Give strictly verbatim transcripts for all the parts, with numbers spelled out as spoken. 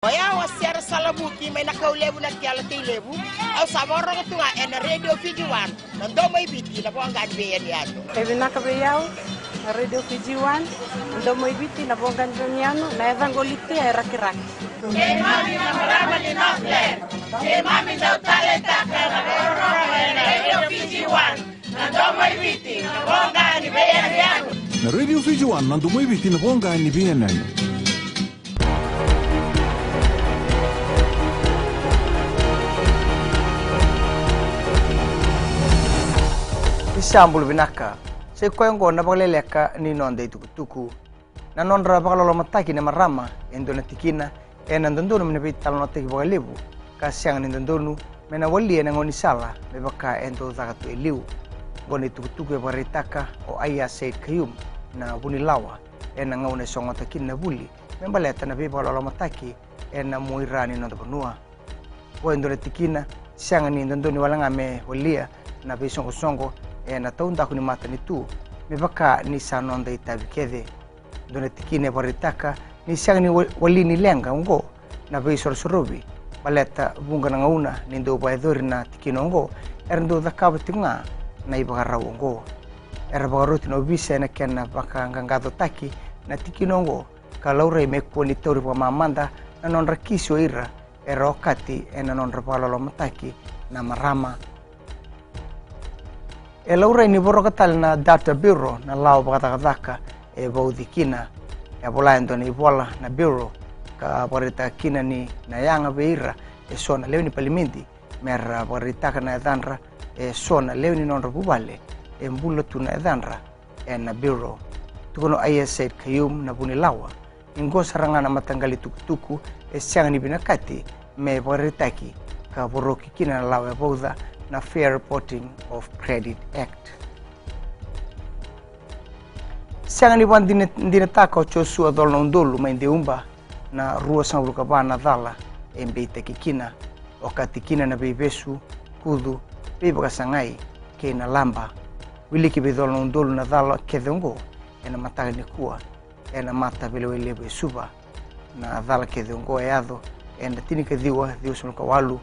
O yau a Sera Salavuki mai na Kaulevu na Tiala Teilevu. Au sa vakarorogo tu ga ena Radio Fiji One, na domo i Viti, na voqa ni veiyanuyanu. E vinaka vei au na Radio Fiji One, na domo i Viti, na voqa ni veiyanuyanu, na yacaqu o Litia e Rakiraki. Keimami na marama ni Northland, keimami dau taleitaka na vakarorogo ena Radio Fiji One, na domo i Viti, na voqa ni veiyanuyanu. Na Radio Fiji One, na domo i Viti, na voqa ni veiyanuyanu. Ni sa bula vinaka. Sa i koya oqo na vakaleleka ni noda itukutuku. Na nodra vakalolomataki na marama e dua na tikina ena dodonu me na veitalanoataki vakalevu, ka sega ni dodonu me na walia ena gaunisala me vaka e dau caka tu e liu. Oqo na itukutuku e vakaraitaka o Aiyaz Sayed-Khaiyum na Vunilawa ena gauna e sogota kina na vuli me baleta na veivakalolomataki ena mua i ra ni noda vanua. Oqo e dua na tikina sega ni dodonu wale ga me walia na veisoqosoqo ena taudaku ni matanitu, me vaka ni sa noda itavi kece. Dua na tikina e vakaraitaka ni sega ni wa-, wali ni leqa oqo na veisorosorovi, baleta vuqa na gauna ni dau vakayacori na tikina oqo era dau cakava tiko ga na ivakarau oqo. Era vakaroti na ovisa ena kena vakaqaqacotaki na tikina oqo, ka laurai me kua ni tauri vakamamada na nodra kisi o ira era okati ena nodra vakalolomataki na marama. E laurai ni voroka tale na Data Bureau na lawa vakacakacaka e vauci kina. E vola e dua na ivola na Bureau ka vakaraitaka kina ni na yaga vei ira e so na lewe ni palimedi me ra vakaraitaka na yacadra e so na lewe ni nodra vuvale e bula tu na yacadra ena Bureau. Tukuna o Aiyaz Sayed-Khaiyum na Vunilawa ni qo sara ga na mataqali tukutuku e sega ni vinakati me vakaraitaki ka voroki kina na lawa e vauca na Fair Reporting of Credit Act. Sega ni vakadinadinataka o Joshua Colo na Udolu mai Deuba na ruasagavulu ka va na cala e beitaki kina, okati kina na veivesu, kucu, veivakasagai kei na laba. Wiliki vei Colo na Udolu na cala kece oqo ena mataka nikua ena mataveilewai levu e Suva. Na cala kece oqo e yaco ena tinikaciwa ciwasagavulu ka walu,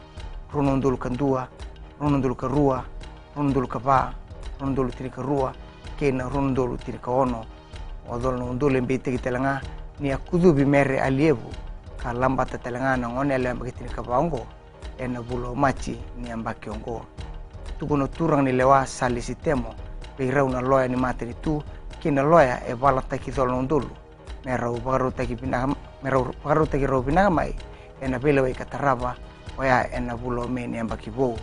rua na udolu ka dua, rua na udolu ka rua, rua na udolu ka va, rua na udolu tinikarua kei na rua na udolu tinikaono. O Colo na Udolu e beitaki tale ga ni a kucuvi Mere Alievu ka labata tale ga na gone yalewa yabaki tinikava oqo ena vula o Maji ni yabaki oqo. Tukuna o turaganilewa Salesi Temo vei rau na loya ni matanitu kei na loya e valataki Colo na Udolu me rau vakarautaki vinaka, me rau vakarautaki rau vinaka mai ena veilewai ka tarava, oya ena vula o Me ni yabaki vou.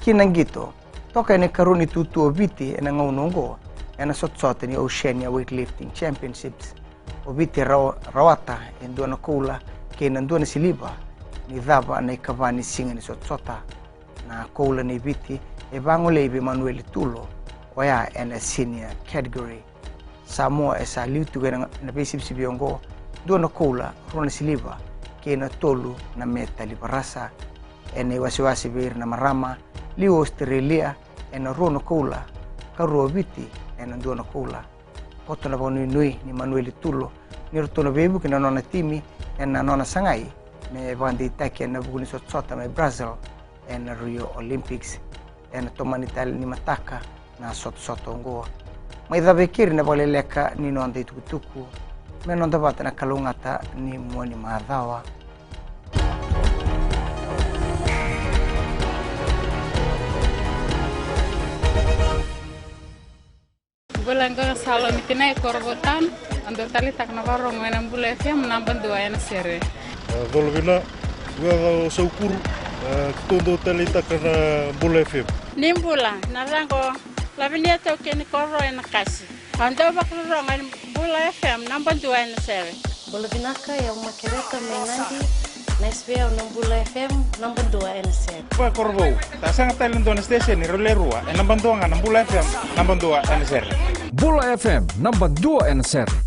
Ki na qito, toka ena ikarua ni tutu o Viti ena gauna oqo ena sotasota ni Oceania Weightlifting Championships. O Viti e rawa-, rawata e dua na koula kei na dua na siliva ni cava na ikava ni siga ni sotasota. Na koula nei Viti e vagolei vei Manueli Tulo, oya ena senior category. Samoa e sa liu tiko ena, na veisivisivi oqo, dua na koula, rua na siliva kei na tolu na metali varasa. Ena iwasewase vei ira na marama, liu Australia ena rua na koula, ka rua o Viti ena dua na koula. Koto na vakanuinui ni Manueli Tulo ni ratou na veivuke na nona timi ena nona sagai me vakadeitaki ena vuku ni sotasota mai Brazil ena Rio Olympics. Ena tomani tale ni mataka na sotasota oqo. Mai cava e keri na vakaleleka ni noda itukutuku. Me noda vata na kalougata ni mua ni macawa. Bula, qo na Salomi Tinai, Korovou Town. Au dau taleitaka na vakarorogo ena Bula F M, naba dua ena sere. E, colo vina, qo o Saukuru, e, keitou dau taleitaka na Bula F M. Ni bula, na yacaqu o Lavinia Taukei ni Koro ena Kasi. Au dau vakarorogo ena Bula F M, naba dua ena sere. Bula vinaka, o yau Makereta mai Nadi. Nice vei au na Bula F M, naba dua ena sere. Vakakorovou, sa sega tale na dua na station, rau le rua, e naba dua ga na Bula F M, naba dua ena sere. Bula F M, naba dua ena sere.